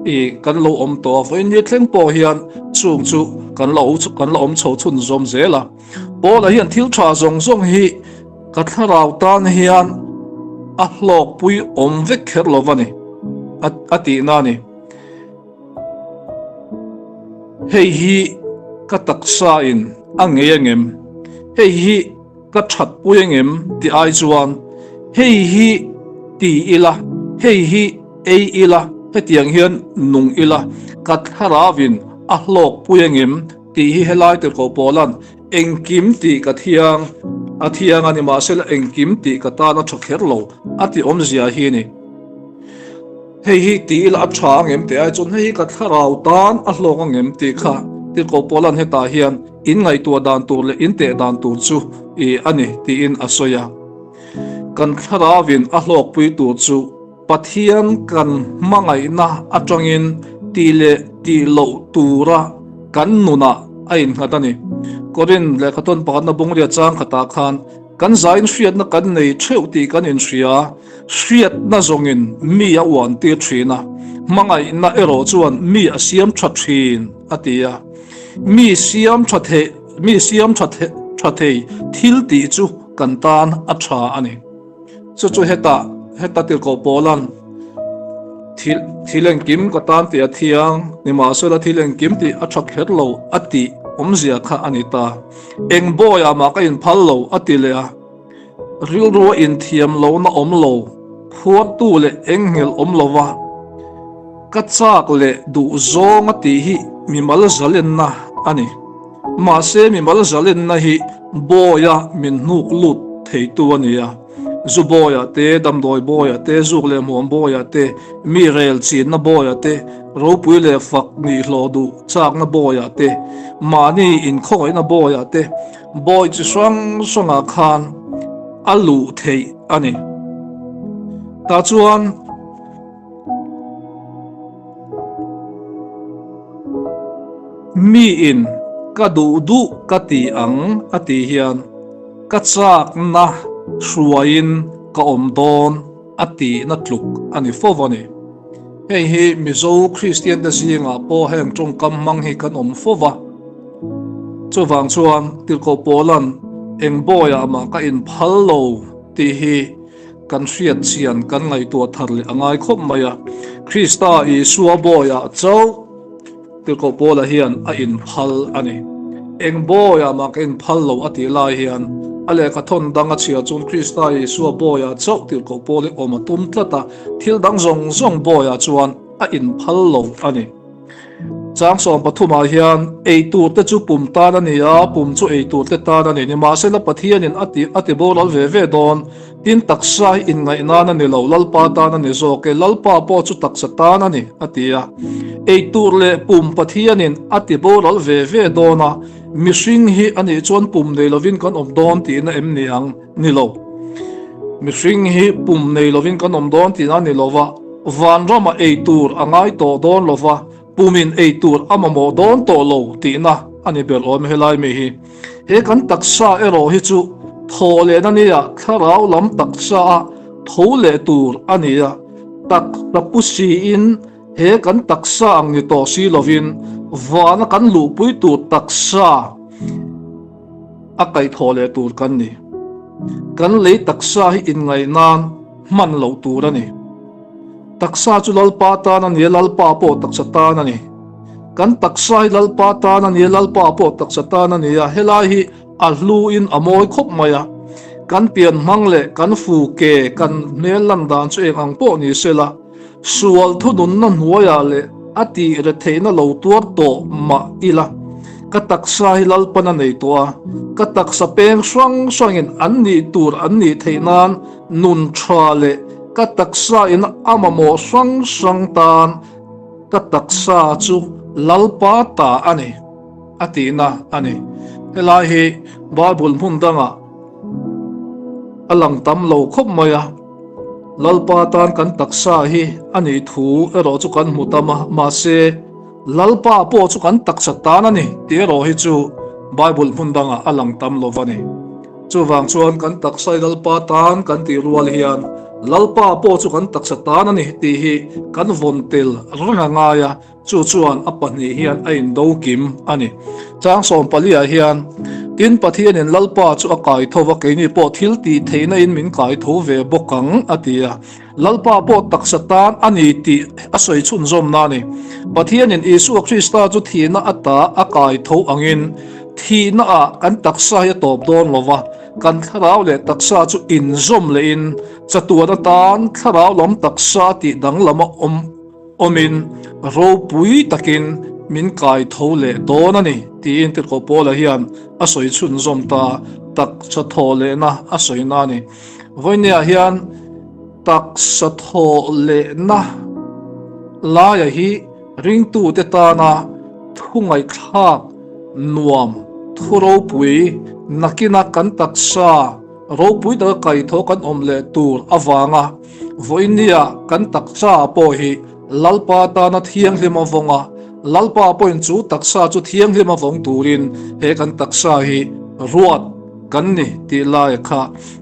i kan lo awm tawh a, vawiin ni thleng pawh hian chung chu kan la kan la awm chho chhun zawm zel a. Paula hian thil tha zawng zawng hi ka thlarau tan hian a hlawkpui awm vek kher lo va ni, a tihna a ni. Hei hi ka taksa in a ngei angem? Hei hi ka thatpui angem tih ai chuan hei hi ti ila, hei hi ei ila, hetiang hian nung ila, ka thlarau in a hlawkpui angem tih hi helai tirhkoh Paula'n engkim tih ka thiang a thiang a ni mahsela engkim tih ka tan a tha kher lo a tih awmzia hi a ni. Hei hi ti ila a tha angem tih ai chuan hei hi ka thlarau tan a hlawk angem tih kha Tirhkoh Paula'n hetah hian in ngaihtuah dan tur leh in teh dan tur chu i a ni tiin a sawi a. Kan thlarauin a hlawkpui tur chu Pathian kan hmangaihna atangin tih leh tih loh tura kan nunah a innghat a ni. Korinth lehkhathawn pakhatna bungria chang khatah khan kan zain hriatna kan nei theuh tih kan inhria. Hriatna zawngin mi a uan tir thin a, hmangaihna erawh chuan mi a siam tha thin, a ti a. Mi siam tha thei, mi siam tha tha thei thil tih chu kan tan a tha a ni. Chu chu hetah, heta tirhkoh Paula'n thil, thil engkim ka tan tih a thiang, nimahsela thil engkim tih a tha kher lo a tih awmzia kha a ni ta. Eng bawiah mah ka inphal lo, a ti leh a. Rilrua inthiam lohna awm lo, phuartu leh engnghelh awm lova ka chak leh duh zawng a tih hi mimal zalenna a ni. Mahse mimal zalenna hi bawia min hnuk lut theitu a ni a. Zu bawia te, damdawi bawia te, zuk leh hmuam bawia te, mi rel chinna bawia te, ropui leh fak nihlawh duh chakna bawia te, mahni inkhawngaihna bawia te, Bawi chi hrang hrangah khan a luh theih a ni. Tah chuan miin ka duh duh ka ti ang a tih hian ka chakna hruaiin ka awm dawn a tihna tluk a ni fo a ni. Hei hi Mizo Kristiante zingah pawh heng tawngkam hmang hi kan awm fo va. Chuvang chuan Tirhkoh Paula'n eng bawiah mah ka inphal lo tih hi kan hriat chian kan ngaihtuah thar leh a ngai khawp mai a. Krista Isua bawiah chauh Tirhkoh Paula hian a inphal a ni. Eng bawiah mah ka inphal lo a tih lai hian. A lehkha thawn dang a chhiar chuan Krista Isua bawiah chauh tirhkoh pawl hi awm a tum tlat a, thil dang zawng zawng bawiah chuan a inphal lo a ni. Chang 13 ah hian ei tur te chu pum tan a ni a, pum chu ei tur te tan a ni. Nimahsela Pathianin a ti a ti boral ve ve dawn. Tin taksa hi inngaih nan a ni lo, Lalpa tan a ni zawk e, Lalpa pawh chu taksa tan a ni, a ti a. Ei tur leh pum Pathianin a ti boral ve ve dawn a, mihring hi a nih chuan pum nei lovin kan awm dawn tihna em ni ang? Ni lo. Mihring hi pum nei lovin kan awm dawn tihna a ni lo va, vanramah ei tur a ngai tawh dawn lo va, pumin ei tur a mamawh dawn tawh lo tihna a ni ber awm helai mi hi. He kan taksa erawh hi chu thaw lehna nia thlarau lam taksa a tho leh tur a ni a, taksa pu siin he kan taksa ang ni tawh si lovin vana kan luhpui tur taksa a kaihthawh leh tur kan ni. Kan lei taksa hi inngaih nan hman loh tur a ni. Taksa chu Lalpa tan a ni a, Lalpa pawh taksa tan a ni. Kan taksa hi Lalpa tan a ni a, Lalpa pawh taksa tan a ni a. Helai hi a hluin a mawi khawp mai a. Kan pian hmang leh kan fu ke kan hmel lan dan chu eng ang pawh ni se la, Sual thununna hnuaiah leh a tih retheihna lo tuar tawh mah ila, ka taksa hi Lalpan a nei tawh a, ka taksa peng hrang hrangin an nih tur an nih theih nan nun tha leh ka taksa in a mamawh hrang hrang tan ka taksa chu Lalpa ta a ni, a tihna a ni. Helai hi Bible hmun dangah a lang tam lo khawp mai a. Lalpa tan kan taksa hi a nih thu erawh chu kan hmu tam a, mahse, Lalpa pawh chu kan taksa tan a ni tih erawh hi chu Bible hmun dangah a lang tam lo va ni. Chuvang chuan kan taksa hi Lalpa tan kan tih rual hian Lalpa pawh chu kan taksa tan a ni tih hi kan vawn tel reng a ngai a, Chu chuan a pahnih hian a indo kim a ni. Chang 14 ah hian, Tin, Pathianin Lalpa chu a kai tho va, keini pawh thil tih theihna in min kai tho ve bawk ang, a ti a. Lalpa pawh taksa tan a ni tih a sawi chhunzawmna a ni. Pathianin Isua Krista chu thihna ata a kai tho angin, thihna ah kan taksa hi a tawp dawn lo va, kan thlarau leh taksa chu inzawm lehin chatuan atan thlarau lam taksa tih danglam a awm Awmin ropui takin min kai tho leh dawn a ni, tiin Tirhkoh Paula hian a sawi chhunzawm ta taksa thawh lehna a sawina a ni. Vawinia hian taksa thawh lehna laia hi ringtute tana thu ngaihthlak nuam, thu ropui nakina kan taksa ropui taka kaitho kan awm leh tur avanga Vawinia kan taksa pawh hi Lalpa tana thianghlim a vawng a, Lalpa pawhin chu taksa chu thianghlim a vawng turin he kan taksa hi ruat kan ni tih lai kha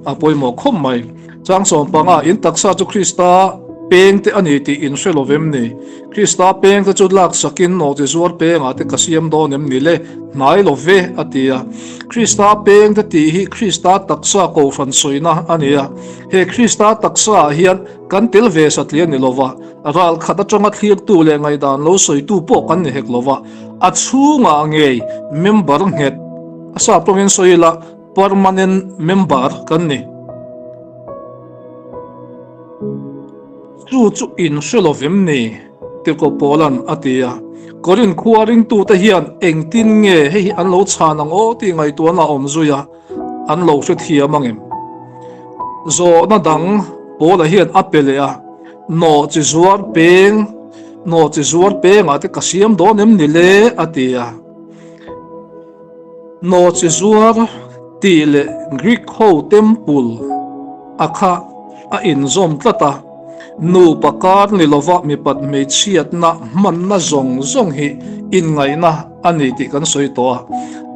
a pawimawh khawp mai. Chang 15, In taksa chu Krista pengte a ni tih in hre lo vem ni? Krista pengte chu laksakin nawhti zuar pengah te ka siam dawn em ni le? Hnai lo ve, a ti a. Krista pengte tih hi Krista taksa kohhran sawina a ni a. He Krista taksa ah hian kan tel ve satliah ni lova, ral khat atanga thlirtu leh ngaihdan lo sawitu pawh kan ni hek lova, a chhungah ngei member nghet, a sap tawngin sawi ila permanent member kan ni. Chu chu in hre lo vem ni? Tirhkoh Paula'n a ti a. Korinth khua ringtute hian engtin nge hei hi an lo chhan ang aw tih ngaihtuahna a awm zui a. An lo hrethiam ang em? Zawhna dang Paula hian a pe leh a, Nawh chi zuar peng, nawh chi zuar pengah te ka siam dawn em ni le? a ti a. Nawh chi zuar tih leh Greek ho temple a kha a inzawm tlat a, nupa kar ni lova mipat hmeichhiatna hmanna zawng zawng hi inngaihna a ni tih kan sawi tawh a,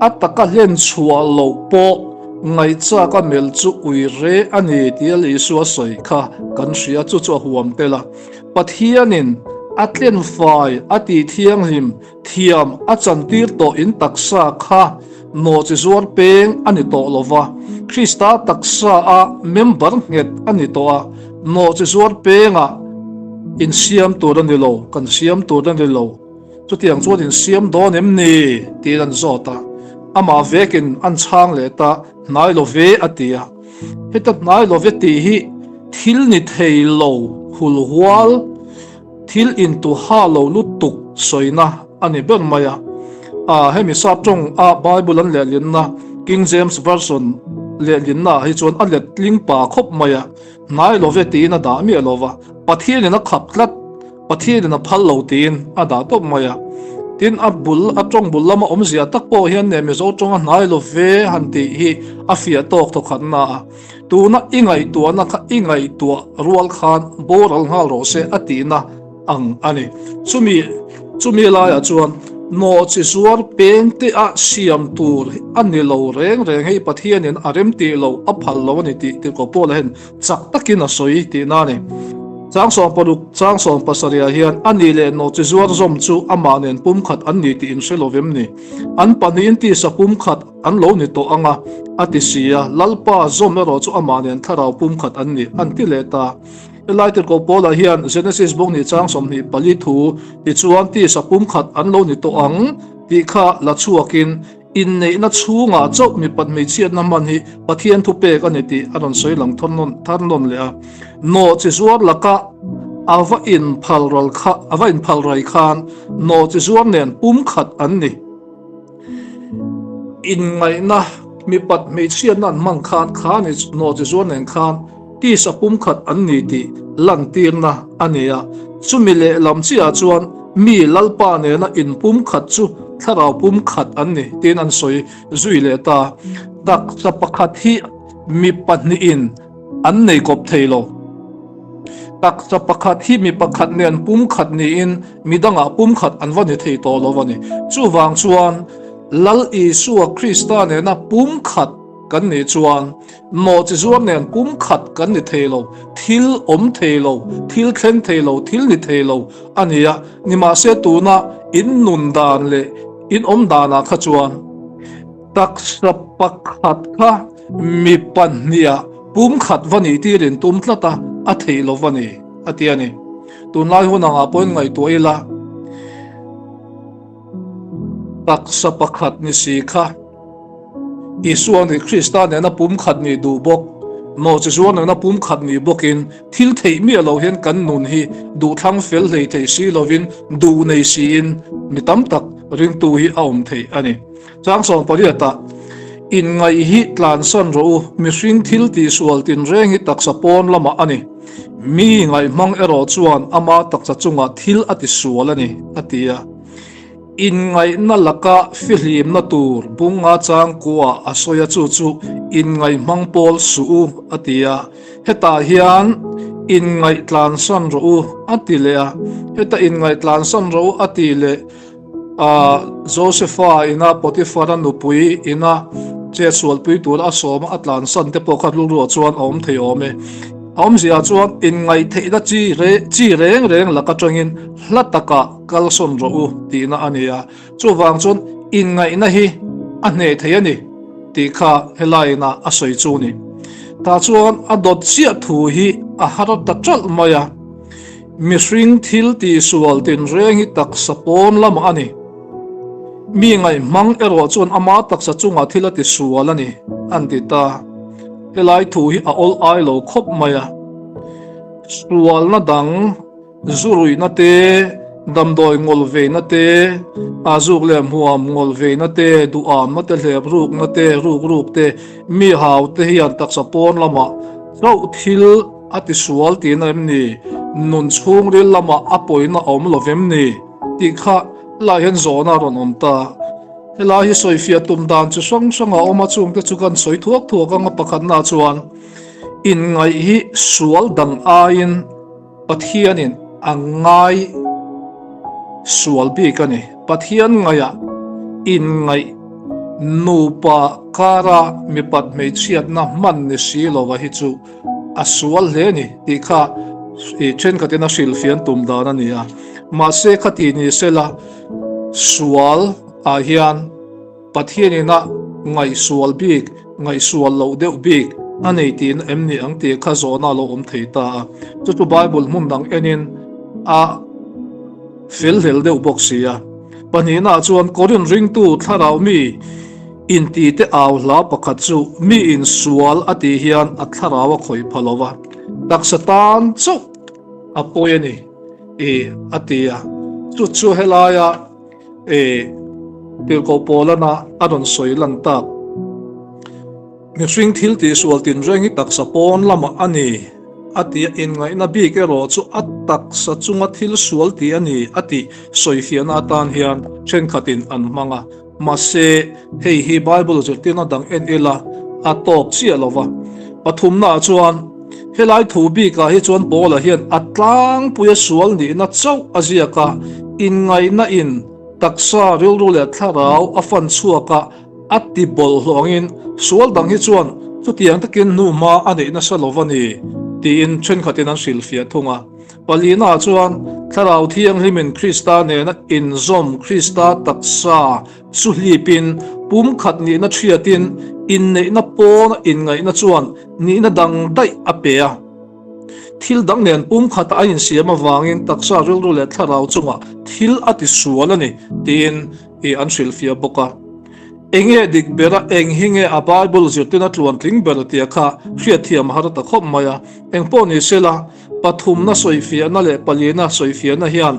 a taka hlen chhuah loh pawh ngaihchak a melh chu ui re a ni tia Isua sawi kha kan hria, chu chu a huam tel a. Pathianin a tlenfai a tih thianghlim thiam a chantir tawh in taksa kha nawhchi zuar peng a ni tawh lo va, Krista taksa a member nghet a ni tawh a, nawhchi zuar pengah insiam tur a ni lo, kan siam tur a ni lo. Chutiang chuan in siam dawn em ni? tiin an zawt a. Amah vekin an chhang leh ta, Hnai lo ve a ti a. Heta hnai lo ve tih hi thil ni thei lo hulhual, thil intuha lo lutuk sawina a ni ber mai a. A Hemi sap tawng a Bible an lehlinna King James Version lehlinna ah hi chuan a let tling pa khawp mai a. Hnai lo ve tiin a dah miah lo va, Pathianin a khap tlat, Pathianin a phal lo tiin a dah tawp mai a. Tin, a bul, a tawng bul lama awmzia tak pawh hian neh Mizo tawnga hnai lo ve han tih hi a fiah tawk thawkhatna a. Tuna i ngaihtuahna kha i ngaihtuah rual khan boral nghal rawh se a tihna ang a ni. Chumi chumi laiah chuan nawhchi zuar peng te a siam tur a ni lo reng reng hei Pathianin a rem tih lo a phal lo a ni tih Tirhkoh Paula hian chak takin a sawi tihna a ni. Chang 60 chang 70 ah hian a ni leh nawhchi zuar zawm chu amah nen pumkhat an ni tih in hre lo vem ni. An pahnihin tisa pumkhat an lo ni tawh ang a, a ti si a, Lalpa zawm erawh chu amah nen thlarau pumkhat an ni an ti leh ta. Helai tirhkoh Paula hian Genesis bawk ni chang 24 thu tichuan tisa pumkhat an lo ni tawh ang tih kha la chhuakin inneihna chhungah chauh mipat hmeichhiatna hman hi Pathian thupek a ni tih a rawn sawi lang thar nawn leh a. Nawhchi zuar laka a va inphalral kha a va inphalrai khan nawhchi zuar nen pumkhat an ni. Inngaihna mipat hmeichhiatna an hmang khan kha ni nawhchi zuar nen khan tisa pumkhat an ni tih lantirna a ni a. Chumi lehlam chiah chuan mi Lalpa nena inpumkhat chu thlarau pumkhat an ni tiin an sawi zui leh ta. Taksa pakhat hi mi pahnihin an nei kawp thei lo. Taksa pakhat hi mi pakhat nen pumkhat niin mi dangah pumkhat an va ni thei tawh lo a ni. Chuvang chuan Lal Isua Krista nena pumkhat kan nih chuan Nawhchi zuar nen pumkhat kan ni thei lo, thil awm thei lo, thil thleng thei lo, thil ni thei lo a ni a. Nimahse tuna in nun dan leh in awm danah kha chuan taksa pakhat kha mi pahniha pumkhat va nih tir in tum tlat a, a theih lo va ni, a ti a ni. Tunlai hun angah pawhin ngaihtuah ila taksa pakhat ni si kha. Isua nih Krista nena pumkhat nih duh bawk, nawhchi zuar nena pumkhat nih bawkin thil theih miah lo hian kan nun hi duhthlang fel hlei thei si lovin duh nei siin mi tam tak ringtu hi a awm theih a ni. Chang 18 Inngaih hi tlansan rawh u, mihring thil tihsual tinreng hi taksa pawn lamah a ni. Mi ngaihmang erawh chuan ama taksa chungah thil a tisual a ni, a ti a. Inngaihna laka fihlimna tur bunga changkua a sawi a chu chu inngaihmang pawl suh u a ti a, hetah hian inngaih-tlansan rawh u a ti leh a, heta inngaih-tlansan rawh u a tih leh a Josepha ina Potiphara nupui ina chetsualpui tura a sawma a tlansan te pawh kha rilruah chuan a awm thei awm e. A awmzia chuan inngaihtheihna chi chi reng reng lak atangin hla takah Kalsawn rawh u tihna a ni a, chuvang chuan inngaihna hi a hneh thei a ni tih kha helaiin a sawi chu ni. Tah chuan a dawt chiah thu hi a har ta ṭalh mai a, mihring thil tihsual tinreng hi taksa pawn lamah a ni. Mi ngaihmang erawh chuan ama taksa chungah thil a tisual a ni an ti ta. Helai thu hi a awl ai lo khawp mai a, sualna dang, Zu ruihna te, damdawi ngawl veina te, a zuk leh hmuam ngawl veina te, duhamna te, hlep rukna te, ruk ruk te, mi hau te hian taksa pawn lamah chauh thil a tisual tihna em ni? Nun chhungril lamah a pawina a awm lo vem ni? tih kha lah hian zawhna a rawn awm ta. Helai hi sawifiah tum dan chi hrang hrang a awm a, chungte chu kan sawi thuak thuak ang a, pakhatna chuan inngaih hi sual dang aiin, Pathianin a ngai sual bik a ni. Pathian ngaihah inngaih nupa kara mipat hmeichhiatna hman ni si lova hi chu a sual hle ni tih kha thenkhatin a hrilhfian tum dan a ni a. Mahse khati ni sela sual ah hian Pathianin a ngaihsual bik, ngaihsual loh deuh bik a nei tihna em ni ang tih kha zawhna a lo awm thei ta a. Chu chu Bible hmun dang enin a fel hlel deuh bawk si a. Pahnihnaah chuan Korin ringtu thlarau mi. Intite au hla pakhat chu mi insual a tih hian a thlarau a khawih pha lo va, taksa tan chauh a pawi a ni i a ti a. Chu chu helaia i tirhkoh Paulana a rawn sawi lan tak. Mihring thil tihsual tinreng hi taksa pawn lamah a ni a ti a, inngaihna bik erawh chu a taksa chunga thil sual tih a ni a tih sawifiahna atan hian thenkhatin an hmang a. Mahse, hei hi Bible zirtirna dang en ila a tawk chiah lo va. Pathumnaah chuan, helai thu bikah hi chuan Paula hian a tlangpuia sual nihna chauh a ziak a, inngaihna in taksa, rilru leh thlarau a fan chhuak a, A ti bawlhhlawh angin sual dang hi chuan chutiang takin hnuhma a neih nasa lo va ni tiin thenkhatin an hrilhfiah thung a. Palinaah chuan Thlarau Thianghlimin Krista nena inzawm Krista taksa chu hlipin pumkhat nihna thiatin inneihna pawna inngaihna chuan nihna dang daih a pe a. Thil dang nen pumkhata a insiam avangin taksa rilru leh thlarau chungah thil a tisual a ni tiin tih an hrilhfiah bawk a. Enge dik bera eng hi nge a Bible zirtirna tluantling ber tia kha hriatthiam a har ta khawp mai a. Engpawh ni sela, pathumna sawifiahna leh palina sawifiahna hian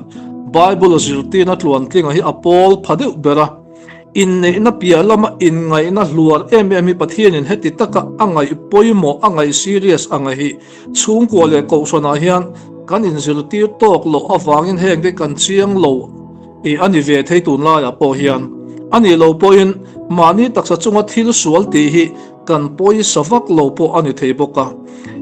Bible zirtirna tluantlinga hi a pawl pha deuh ber a. Inneihna piah lama inngaihna hluar em em hi Pathianin heti taka a ngaih pawimawh, a ngaih serious ang a hi chhungkua leh kohhranah hian kan inzirtir tawk loh avangin hengte kan chiang lo I a ni ve thei tunlaiah pawh hian. A nih loh pawhin mahni taksa chunga thil sual tih hi kan pawisa vak lo pawh a ni thei bawk a.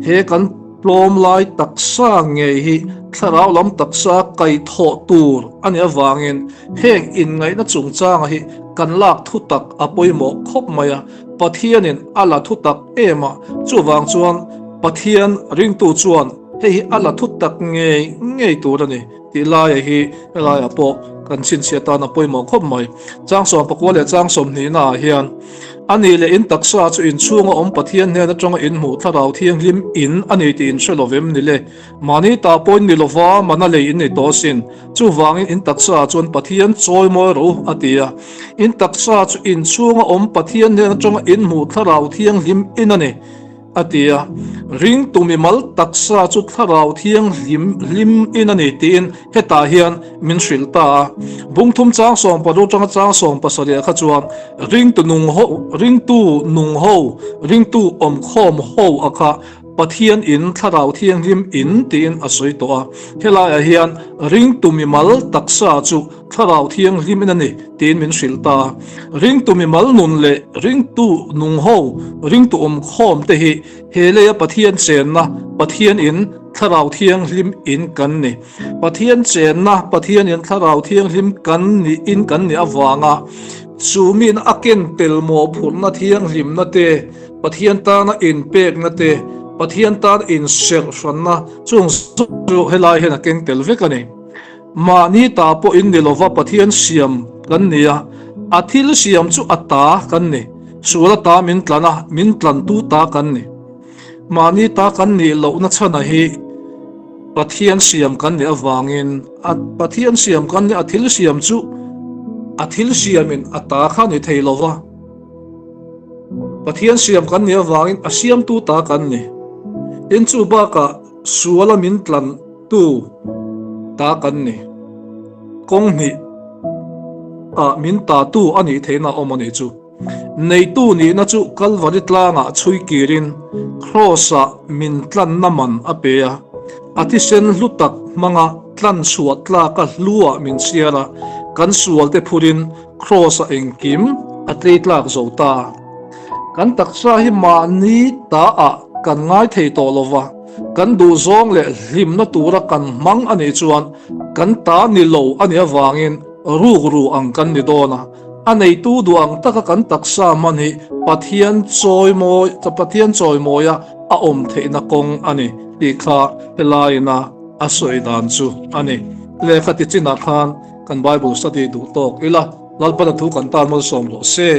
He kan tlawm lai taksa ngei hi thlarau lam taksa kaihthawh tur a nih avangin heng inngaihna chungchanga hi kan lak thutak a pawimawh khawp mai a, Pathianin a la thutak em a, chuvang chuan Pathian ringtu chuan hei hi a la thutak ngei ngei tur a ni. Tih laia hi helaiah pawh kan chhinchhiah tan a pawimawh khawp mai. Chang 19 leh chang 20 naah hian a nih leh in taksa chu inchhunga awm Pathian hnen atanga inhmuh thlarau thianghlim in a ni tih in hre lo vem ni le. Mahni tah pawh in ni lova mana lei in ni tawh asin. Chuvangin in taksa ah chuan Pathian chawimawi rawh u a ti a. In taksa chu inchhunga awm Pathian hnen atanga inhmuh thlarau thianghlim in a ni. A ti a, Ringtu mimal taksa chu thlarau thianghlim hlim in a ni tiin hetah hian min hrilh ta a. Bungthum chang sawmparu atanga chang 17 kha chuan ringtu nung ho, ringtu nung ho, ringtu awmkhawm ho a kha Pathian in thlarau thianghlim in tiin a sawi tawh a. Helaiah hian ringtu mimal taksa chu Thlarau Thianghlim in a ni tiin min hrilh ta. Ringtu mimal nun leh ringtu nung ho, ringtu awmkhawm te hi he leia Pathian chenna, Pathian in Thlarau Thianghlim in kan ni. Pathian chenna, Pathian in Thlarau Thianghlim kan nih in kan nih avanga chu min a ken tel mawhphurhna thianghlimna te, Pathian tana inpekna te, Pathian tan inserhhranna chung zawng chu helai hian a keng tel vek a ni. Mahni ta pawh in ni lova Pathian siam kan ni a, a thil siam chu a ta kan ni. Sual a ta min tlan a, min tlantu ta kan ni. Mahni ta kan nih lohna chhana hi Pathian siam kan nih avangin a Pathian siam kan ni a thil siam chu a thil siamin a ta kha ni thei lova. Pathian siam kan nih avangin a siamtu ta kan ni. Tin chu bakah Suala min tlan tu ta kan ni. Kawng hnih ah min ta tu a nih theihna a awm a nih chu. Neitu nihna chu Kalvari tlangah chhui kirin Kraws-ah min tlanna man a pe a, a thisen hlu tak hmanga tlan chhuah tlaka hlu-ah min chhiar a, kan sualte phurin Kraws-ah engkim a tlei tlak zo ta. Kan taksa hi mahni taah kan ngai thei tawh lo va, kan duhzawng leh hlimna tura kan hmang a nih chuan kan ta ni lo a nih avangin rukru ang kan ni dawn a. A neitu duh ang taka kan taksa hman hi Pathian chawimawi Pathian chawimawia a awm theihna kawng a ni tih kha helaiina a sawi dan chu a ni. Lehkha ti chinah khan kan Bible study duh tawk ila, Lalpana thu kan tan malsawm rawh se.